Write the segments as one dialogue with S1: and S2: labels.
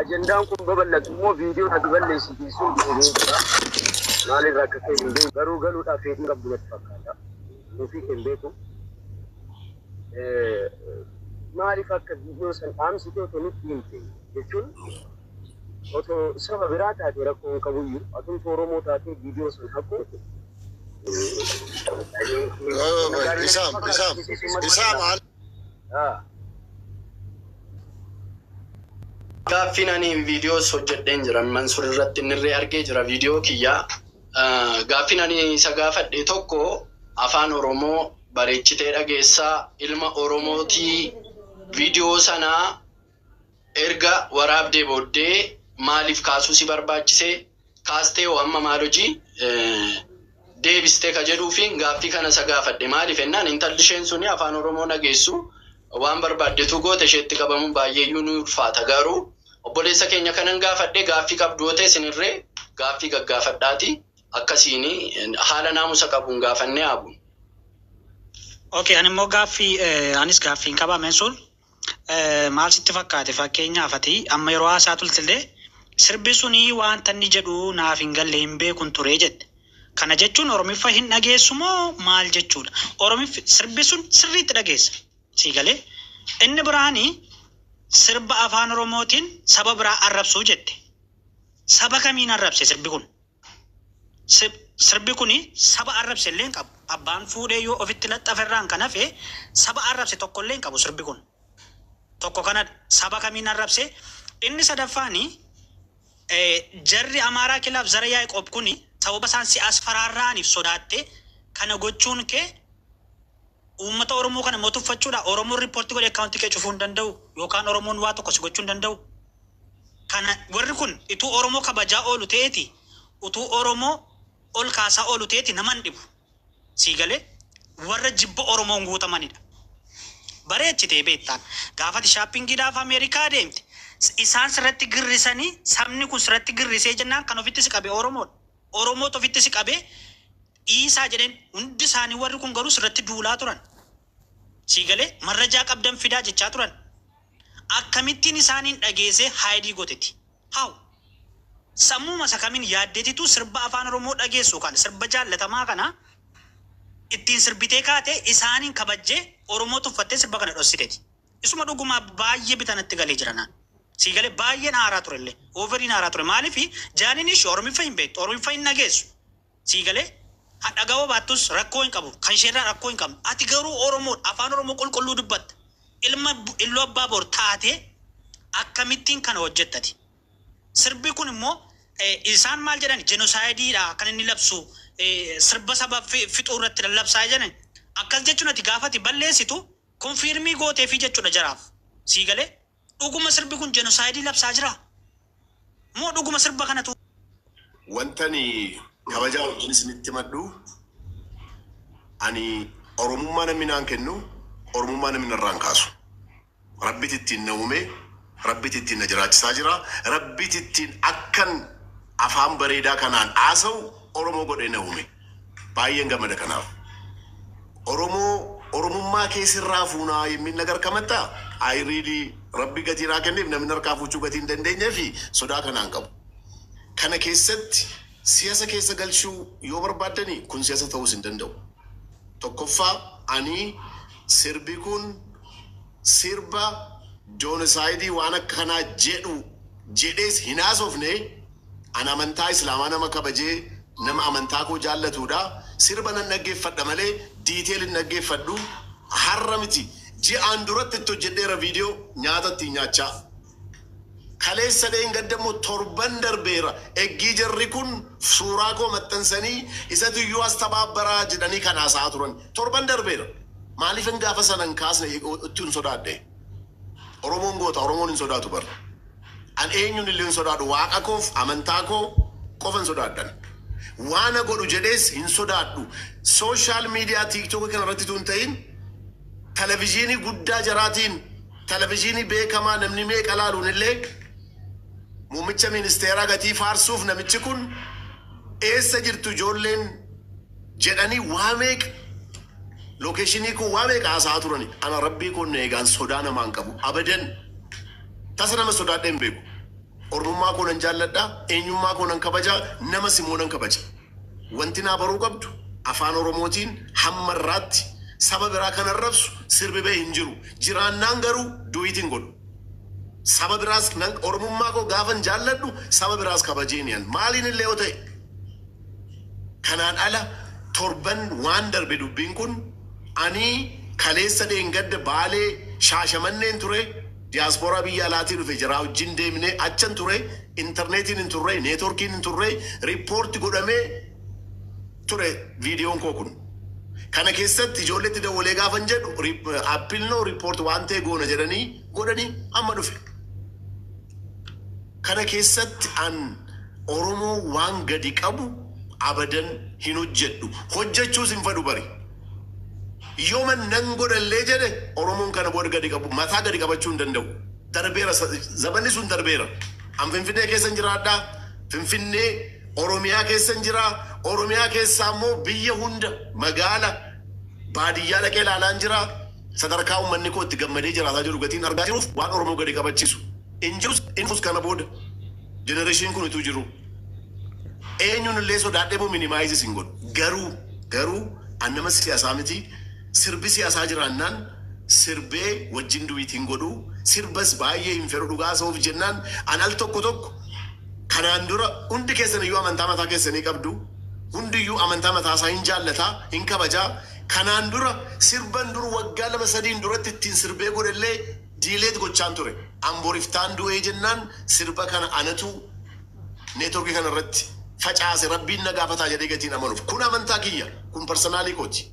S1: Ajandaan kun babal'atu immoo viidiyoon ati balleessite sun deebi'ee jira. Maalirraa akka ka'e hin beeku. Garuu galuudhaaf fedhii qabdu natti fakkaata. Nuufii hin beeku. Maaliif akka viidiyoo san dhaamsite otoo nutti himte jechuun, otoo saba biraa taate rakkoo hin qabuyyuu, atumtu Oromoo taatee viidiyoo san haquu
S2: Isaam, Isaam, Isaam haala.
S3: Gaaffiin ani viidiyoos hojjedheen jira. Mansur irratti innirree argee jira viidiyoo kiyyaa. Gaaffiin ani isa gaafadhe tokko, afaan Oromoo bareechitee dhageessaa, ilma Oromootii, viidiyoo sanaa erga waraabdee booddee maaliif kaasuu si barbaachisee, kaastee hoo amma maal hojii deebistee ka jedhuufi gaaffii kana isa gaafadhe. Maaliif jennaan, intalli isheen suni afaan Oromoo dhageessu, waan barbaaddetu goote, isheetti qabamuun baay'eeyyuu ni ulfaata. Garuu obboleessa keenya kanan gaafadhe, gaaffii qabdu yoo ta'e isinirree gaaffii gaggaafadhaati akkasiin haala naamusa qabuun gaafannee haabuun.
S4: Okay, ani immoo gaaffii, anis gaaffiin qaba. Mensuur, maal sitti fakkaate? Fakkeenyaaf ati amma yeroo haasaa turtillee sirbi sunii wanta inni jedhu naaf hin galle, hin beekun ture jette. Kana jechuun Oromiffa hin dhageessu moo maal jechuudha? Oromiffi sirbi sun sirriitti dhageessa. Sii galee? Inni biraani sirba afaan Oromootiin saba biraa arrabsuu jette. Saba kamiin arrabse sirbi kun? Sirbi kuni saba arrabse illee hin qabu. Abbaan fuudhee yoo ofitti laxxafe irraan kan hafe saba arrabse tokko illee hin qabu sirbi kun. Tokko kanadha. Saba kamiin arrabse? Inni sadaffaani, jarri Amaaraa Kilaaf Zara Yaaqoob kuni sababa isaan si asfaraarra'aniif sodaatte kana gochuun kee uummata Oromoo kana immoo tuffachuudha. Oromoon report godhee akkaawuntii kee cufuu hin danda'u yookaan Oromoon waa tokko si gochuu hin danda'u. Kana warri kun utuu Oromoo kabajaa oolu ta'eeti, utuu Oromoo ol kaasaa oolu ta'eeti, nama hin dhibu. Sii galee? Warra jibba Oromoon guutamanidha. Bareechitee beektaan gaafati shoppingiidhaaf Ameerikaa deemte isaan sirratti girrisanii, sabni kun sirratti girrisee jennaan kan ofitti si qabe Oromoodha. Oromootu ofitti si qabee dhiisaa jedheen. Hundi isaanii warri kun garuu sirratti duulaa turan. Sii galee? Marrajaa qabdan fidaa jechaa turan. Akkamittiin isaaniin dhageessee hide gooteti? How? Sammuma isa kamiin yaaddeetitu sirba afaan Oromoo dhageessu kan sirba jaallatamaa kana ittiin sirbitee kaate, isaaniin kabajjee, Oromoo tuffattee sirba kana dhossiteeti? Isuma dhugumaa baay'ee bitanatti galee jira naan. Sii galee? Baay'een aaraa turellee. Overiin aaraa ture. Maaliif jaaniin ishee Oromiffa hin beektu. Oromiffa hin dhageessu. Sii galee? Dhaga'uu baattus rakkoo hin qabu. Kan isheerraa rakkoo hin qabnu. Ati garuu Oromoodha. Afaan Oromoo qulqulluu dubbatta. Ilma Illuu Abbaa Boor taatee akkamittiin kana hojjettati? Sirbi kun immoo isaan maal jedhan? Genocideiidha kan inni labsu, sirba saba fixuu irratti lallabsaa jedhan. Akkas jechuun ati gaafati balleessitu confirm gooteefii jechuudha jaraaf. Sii galee? Dhuguma sirbi kun genocide labsaa jira? Moo dhuguma sirba kanatu
S2: Wantani kabajaa wajjin isinitti himadhu, ani Oromummaa namni naan kennu, Oromummaa namni narraan kaasu. Rabbit ittiin na uume, Rabbit ittiin na jiraachisaa jira, Rabbit ittiin akkan afaan bareedaa kanaan haasa'u Oromoo godhee na uume. Baay'een gammada kanaaf. Oromoo Oromummaa keessirraa fuunaa የሚል ነገር ከመጣ I really, Rabbi gatii naa kenneef namni harkaa fuuchuu gatii hin dandeenyee fi sodaa kanaan qabu. Kana keessatti siyaasa keessa galchuu yoo barbaaddani, kun siyaasa ta'uus hin danda'u. Tokkoffaa, ani sirbi kun sirba genocide waan akka kanaa jedhu jedhees hin haasofne. Ani amantaa Islaamaa nama kabajee, nama amantaa koo jaallatudha. Sirba nan dhaggeeffadha malee detail hin dhaggeeffadhu. Har'a miti, ji'aan duratti itti hojjedheera viidiyoo nyaata ittiin nyaachaa. Kaleessa dheen gaddamoo torban darbeera. Eggii jarri kun suuraa koo maxxansanii isatu iyyuu as tabaabbaraa jedhanii kan haasa'aa turan. Torban darbeera. Maaliif hin gaafa sana hin kaasne? Itti hin sodaadhe. Oromoon goota, Oromoon hin sodaatu bara. An eenyuun illee hin sodaadhu, waaqa koof amantaa koo qofa hin sodaadhan. Waana godhu jedhees hin sodaadhu. Social media TikTok kana irratti tun ta'in, televizyiinii guddaa jaraatiin, televizyiinii beekamaa namni meeqa laaluun illee, muummicha ministeeraa gatii faarsuuf namichi kun eessa jirtu ijoolleen jedhanii waa meeqa location kun waa meeqa haasa'aa turani. Ana Rabbii kun eegaan sodaa namaan qabu abadan, tasa nama sodaadhee hin beeku. Oromummaa koo nan jaalladha, eenyummaa koo nan kabaja, nama simoo nan kabaja. Wanti naa baruu qabdu, afaan Oromootiin hamma irraatti saba biraa kan arrabsu sirbi ba'e hin jiru. Jiraannaan garuu du'iitiin godhu. Saba biraas nan Oromummaa koo gaafan jaalladhu, saba biraas kabajeen yan. Maaliin illee yoo ta'e. Kanaan ala torban waan darbe dubbiin kun, ani kaleessa dheengadda Baalee Shaashamanneen ture, diyaaspooraa biyya alaatii dhufe jaraa wajjin deemnee achan ture, intarneetiin hin turre, neetworkiin hin turre, report godhamee ture viidiyoon koo kun. Kana keessatti ijoolleetti dawwalee gaafan jedhu, appeal no report waan ta'e goona jedhanii godhanii amma dhufe. Kana keessatti an Oromoo waan gadi qabu abadan hin hojjedhu. Hojjechuus hin fedhu bari. Yooma nan godhallee jedhe, Oromoon kana booda gadi qabu, mataa gadi qabachuu hin danda'u. Darbeera, zabanni sun darbeera. An Finfinnee keessa hin jiraadhaa. Finfinnee Oromiyaa keessa hin jiraa. Oromiyaa keessaa immoo biyya hunda, magaala baadiyyaa dhaqee ilaalaa hin jiraa. Sadarkaa uummanni koo itti gammadee jiraataa jiru gatiin argaa jiruuf, waan Oromoo gadi qabachiisu hin jirus, hin dhufus kana booda. Generation kun utuu jiru. Eenyuun illee sodaadhee moo minimize hin godhu. Garuu an nama siyaasaa miti. Sirbi siyaasaa jiraannaan sirbee wajjin duet hin godhu. Sirbas baay'ee hin fedhu, dhugaa sa'uuf jennaan. An al tokko tokko kanaan dura, hundi keessan iyyuu amantaa mataa keessanii qabdu. Hundiyyuu amantaa mataa isaa hin jaallataa, hin kabajaa. Kanaan dura sirban dur waggaa 2-3n duratti ittiin sirbee godhellee delete gochaan ture. An boriftaan du'ee jennaan sirba kana anatu neetworkii kana irratti facaase, Rabbiin na gaafataa jedhee gatiin amanuuf. Kun amantaa kiyya. Kun personal kooti.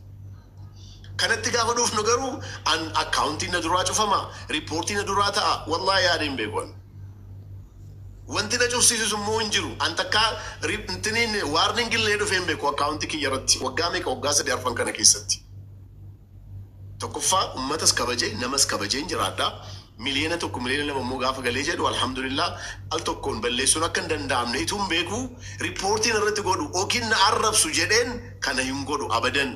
S2: Kanatti gaafa dhufnu garuu an akkaawuntiin na duraa cufama, riippoortii na duraa ta'a, wallaahi yaadeen beeku an. Wanti na cufsiisus immoo hin jiru. An takkaa intiniin warning illee dhufee hin beeku akkaawuntii kiyya irratti waggaa meeqa, waggaa 3 arfan kana keessatti. Tokkoffaa, uummatas kabajee namas kabajeen jiraadha. 1 miliyoona, 2 miliyoona immoo gaafa galee jedhu, alhamdulillah, al tokkoon balleessuun akka hin danda'amne ituun beeku, riippoortiin irratti godhu yookiin na arrabsu jedheen kana hin godhu abadan.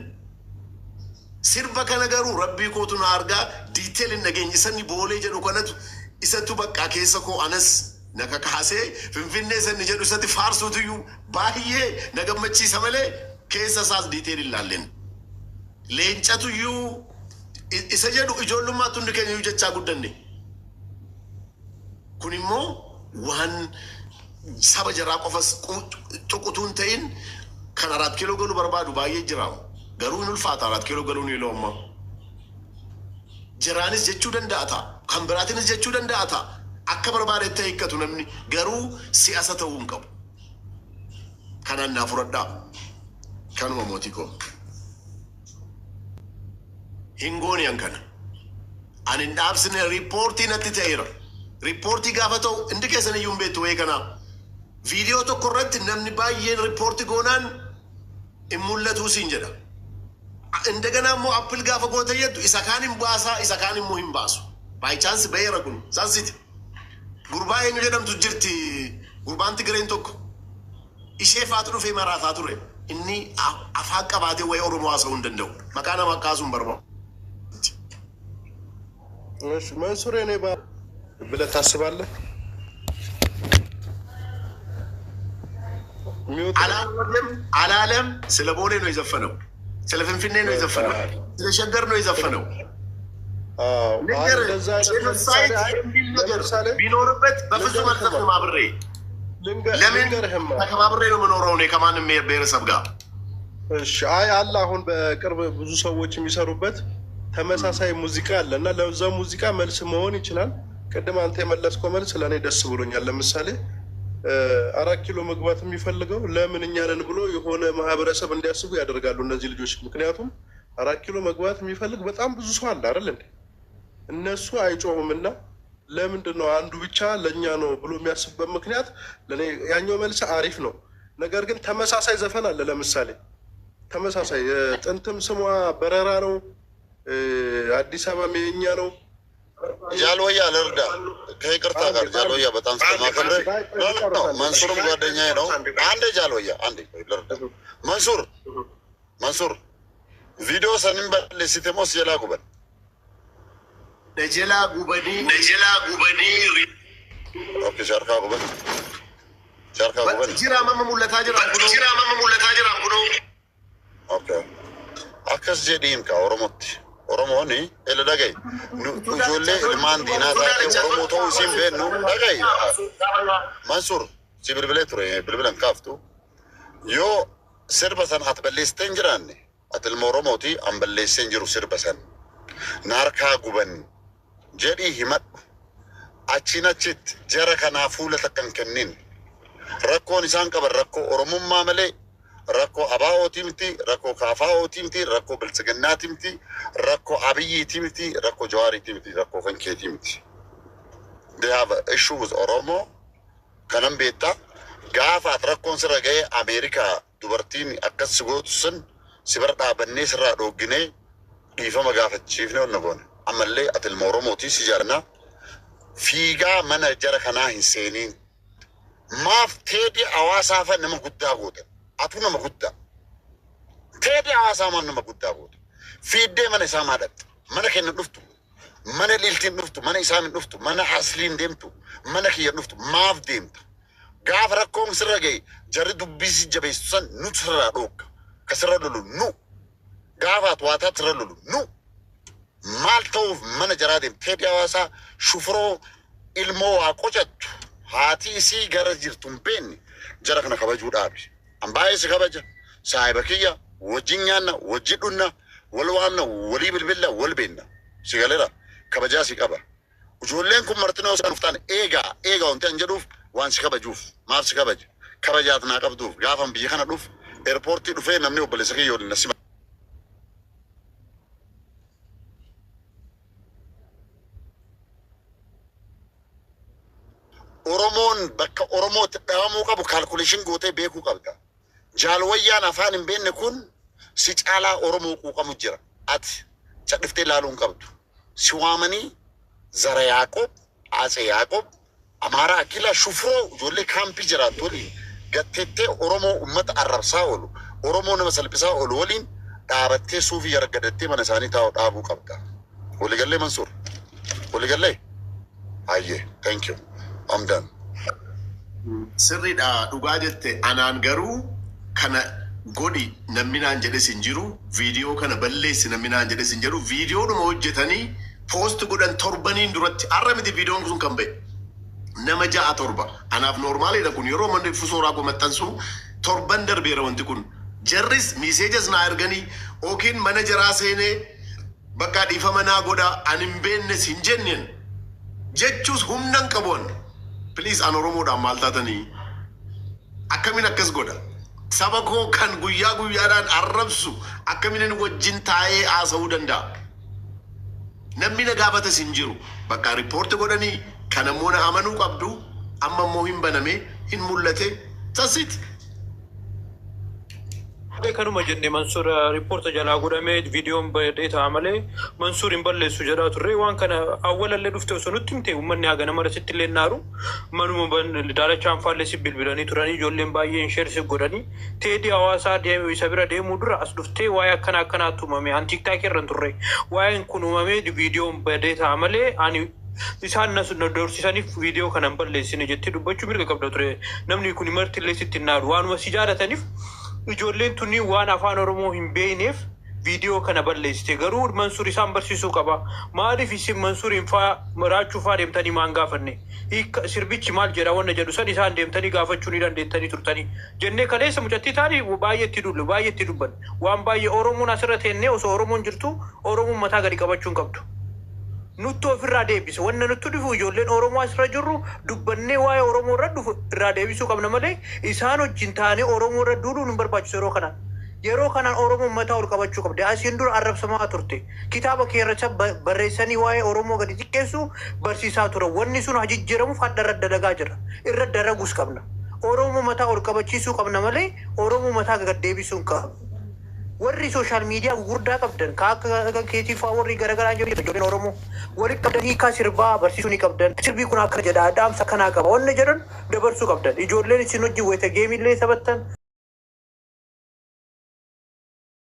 S2: Sirba kana garuu Rabbii kootu na argaa, detail hin dhageenye. Isanni Boolee jedhu kanatu isatu bakka keessa koo anas na kakaasee, Finfinnee sanni jedhu isatti faarsuutuyyuu baay'ee na gammachiisa malee keessa isaas detail hin laalleen. Leencatuyyuu isa jedhu ijoollummaatti hundi keenya iyyuu jechaa guddanne. Kun immoo waan saba jaraa qofas tuqutuu hin ta'in, kan Araat Kiiloo galuu barbaadu baay'ee jira. Garuu hin ulfaata Araat Kiiloo galuun yeroo ammaa. Jaraanis jechuu danda'a ta'a. Kan biraatiinis jechuu danda'a ta'a. Akka barbaadetti hiikkatu namni, garuu si'asa ta'uu hin qabu. Kanaan naa fudhadhaa. Kanuma, mootii koo. Hin goone an kana. Ani hin dhaabsine, riippoortii natti ta'eera. Riippoortii gaafa ta'u hundi keessan iyyuu hin beektu wayii kanaa. Viidiyoo tokko irratti namni baay'een riippoortii goonaan hin mul'atuu siin jedha. Indaganaa immoo appeal gaafa goota jettu isa kaan hin baasaa, isa kaan immoo hin baasu. By chance ba'eera kun sansiti. Gurbaa eenyu jedhamtu jirti, gurbaan Tigireen tokko. Ishee faatu dhufee maraataa ture. Inni afaan qabaatee wayii Oromoo haasa'uu hin danda'u. Maqaa nama kaasuu hin barbaadu.
S5: እሺ መንሱር የኔ ባ ብለህ ታስባለህ? Mute ነው።
S2: አላለም አላለም። ስለ ቦሌ ነው የዘፈነው። ስለ ፊንፊኔ ነው የዘፈነው። ስለ ሸገር ነው የዘፈነው።
S5: አዎ፣ አይ
S2: ነገር
S5: እንደዛ አይነት
S2: genocide
S5: ለምሳሌ አይ
S2: የሚል ነገር
S5: ለምሳሌ
S2: ቢኖርበት በፍጹም
S5: ልንገርህማ
S2: አልዘፍንም አብሬ። ለምን?
S5: ልንገርህማ።
S2: ተከባብሬ ነው የምኖረው እኔ ከማንም ብሔረሰብ ጋር።
S5: እሺ፣ አይ አለ፣ አሁን በቅርብ ብዙ ሰዎች የሚሰሩበት ተመሳሳይ ሙዚቃ አለ እና ለዛ ሙዚቃ መልስ መሆን ይችላል። ቅድም አንተ የመለስከው መልስ ለእኔ ደስ ብሎኛል። ለምሳሌ 4 ኪሎ መግባት የሚፈልገው ለምን እኛ ነን ብሎ የሆነ ማህበረሰብ እንዲያስቡ ያደርጋሉ እነዚህ ልጆች። ምክንያቱም 4 ኪሎ መግባት የሚፈልግ በጣም ብዙ ሰው አለ አይደል እንዴ? እነሱ አይጮሁም እና ለምንድን ነው አንዱ ብቻ ለእኛ ነው ብሎ የሚያስብበት ምክንያት? ለእኔ ያኛው መልስ አሪፍ ነው። ነገር ግን ተመሳሳይ ዘፈን አለ። ለምሳሌ ተመሳሳይ ጥንትም ስሟ በረራ ነው፣ አዲስ አበባም የኛ ነው።
S6: ጃልወያ ልርዳ፣ ከይቅርታ ጋር ጃልወያ፣ በጣም ስለማከብርህ። No, no፣ መንሱርም ጓደኛዬ ነው። አንዴ ጃልወያ፣ አንዴ ቆይ ልርዳ። መንሱር፣ መንሱር፣ viidiyoo sanin balleessite moo si jalaa guban?
S2: Na jalaa gubanii, na jalaa gubanii.
S6: Okay, si harkaa guban. Si harkaa guban.
S2: Jira amma mul'ataa jira kunoo. Jira amma mul'ataa jira kunoo.
S6: Okay. Akkas jedhiin ka Oromootti. Oromoon ela dhaga'i. Nu ijoollee ilmaan diinaa taate Oromoo ta'uu isiin beennu dhaga'i. Mansuur si bilbilee ture bilbilan kaaftu. Yoo sirba san ati balleessitee hin jiraanne, ati ilma Oromooti, an balleessee hin jiru sirba san. Na harkaa guban jedhii himadhu. Achiin achitti jara kanaa fuula takka hin kennin. Rakkoon isaan qaban rakkoo Oromummaa malee rakkoo ABO'tii miti, rakkoo KFO'tii miti, rakkoo Biltsiginnaatii miti, rakkoo Abiyyiitii miti, rakkoo Jawaariitii miti, rakkoo kan keetii miti. They have a issue with Oromo. Kanan beektaa, gaafa ati rakkoon sirra ga'ee Ameerikaa dubartiin akkas si gootu sun si bira dhaabannee sirraa dhoogginee dhiifama gaafachiifnee onna goone. Ammallee ati ilma Oromootii, si jaalannaa. Fiigaa mana jara kanaa hin seeniin. Maaf Teedii Hawaasaa fa nama guddaa gootan? Atuu nama guddaa. Teedii Hawaasaa maal nama guddaa goota? Fiiddee mana isaa maa dhaqxe? Mana keenya dhuftu. Mana liltiin dhuftu. Mana isaa hin dhuftu. Mana asliin deemtu. Mana kiyya dhuftu. Maaf deemta? Gaafa rakkoon sirra ga'e jarri dubbii si jabeessu san nu sirraa dhoogga. Ka sirra lolu nu. Gaafa ati waataa sirra lolu nu. Maal ta'uuf mana jaraa deemte? Teedii Hawaasaa shufuroo ilmoo waa qocattu haati isii gara jirtu hin beekne jara kana kabajuu dhaabi. An baay'ee si kabaja. Saahiba kiyya wajjin nyaanna, wajjin dhunna, wal waamna, walii bilbilla, wal beenna. Si galeera, kabajaa si qaba. Ijoolleen kun martinoo isaan dhuftaan eegaa eegaa wanti an jedhuuf waan si kabajuuf. Maaf si kabaja? Kabajaat naa qabduuf gaafan biyya kana dhuf airportii dhufee namni obboleessa kiyya waliin na sima. Oromoon bakka Oromootti dhabamuu qabu calculation gootee beekuu qabda. Jaalwayyaan afaan hin beekne kun si caalaa Oromoo quuqamu jira. Ati cadhiftee ilaaluu hin qabdu. Si waamanii Zara Yaaqoob, Atsee Yaaqoob, Amaaraa Akilaa, Shufroo ijoollee kaampii jiraattu waliin gatteettee Oromoo uummata arrabsaa oolu, Oromoo nama salphisaa oolu waliin dhaabattee suufii yargadattee mana isaanii taa'u dhaabuu qabda. Waliigallee, Mansuur? Waliigallee? Hayyee, thank you. I'm done.
S2: Sirriidha, dhugaa jette. Anaan garuu kana godhi namni naan jedhes hin jiru, viidiyoo kana balleessi namni naan jedhes hin jiru. Viidiyoodhuma hojjetanii post godhan torbaniin duratti, har'a miti viidiyoon sun kan ba'e. Nama ja'a torba anaaf normaliidha kun. Yeroo manni suuraa koo maxxansu torban darbeera wanti kun. Jarris messages naa erganii yookiin mana jaraa seenee bakka dhiifama naa godha ani hin beeknes hin jenneen jechuus humna hin qabu. Please, an Oromoodhaan maal taatanii? Akkamiin akkas godha? Saba koo kan guyyaa guyyaadhaan arrabsu akkamiin wajjin taa'ee haasa'uu danda'a? Namni na gaafates hin jiru. Bakka report godhanii kan ammoo na amanuu qabdu. Amma immoo hin baname, hin mul'ate tasit.
S7: Kanuma jenne, Mansuur report jalaa godhamee viidiyoon badee ta'a malee Mansuur hin balleessu jedhaa turre. Waan kana awwalallee dhufte osoo nutti himte uummanni haga nama sitti illee naaru manuma daalachaan faallee si bilbilanii turanii, ijoolleen baay'een share si godhanii. Teedii Hawaasaa isa bira deemuu dura as dhuftee waa'ee akkana akkanaatti uumame, an TikTok irra hin turre, waa'een kun uumamee viidiyoon badee ta'a malee ani isaan na doorsisaniif viidiyoo kana hin balleessine jettee dubbachuu mirga qabda ture. Namni kun marti illee sitti hin naaru waanuma si jaalataniif. Ijoolleen tunni waan afaan Oromoo hin beekneef viidiyoo kana balleessite. Garuu Mansuur isaan barsiisuu qaba. Maaliif isin Mansuuriin faa raachuu faa deemtanii maan gaafanne? Hiika sirbichi maal jedha wanna jedhu san isaan deemtanii gaafachuu ni dandeettanii turtanii jennee kaleessa mucattii taanii baay'ee itti dulle, baay'ee itti dubbanne. Waan baay'ee Oromoon asirra teennee osoo Oromoon jirtu Oromoon mataa gadi qabachuu hin qabdu. Nutti ofirraa deebise wanna nutti dhufu, ijoolleen Oromoo asirra jirru dubbannee waa'ee Oromoo irra dhufu irraa deebisuu qabna malee isaan wajjin taanee Oromoo irra duuluun hin barbaachisu yeroo kanaan. Yeroo kanaan Oromoon mataa ol qabachuu qabdi. Asiin dura arrabsamaa turte. Kitaaba keerracha barreessanii waa'ee Oromoo gadi xiqqeessu barsiisaa ture. Wanni sun jijjiiramuuf hadda irra dalagaa jira. Irra dalaguus qabna. Oromoo mataa ol qabachiisuu qabna malee Oromoo mataa gad deebisuu hin qabu. Warri social media gurguddaa qabdan ka akka keetii fa'aa warri garaagaraa jiru, ijoolleen Oromoo walitti qabdan hiikaa sirbaa barsiisuu ni qabdan. Sirbii kun akkana jedha, dhaamsa kanaa qaba. Wanni jedhan dabarsuu qabdan. Ijoolleen isin hojii wayita gameillee taphattan.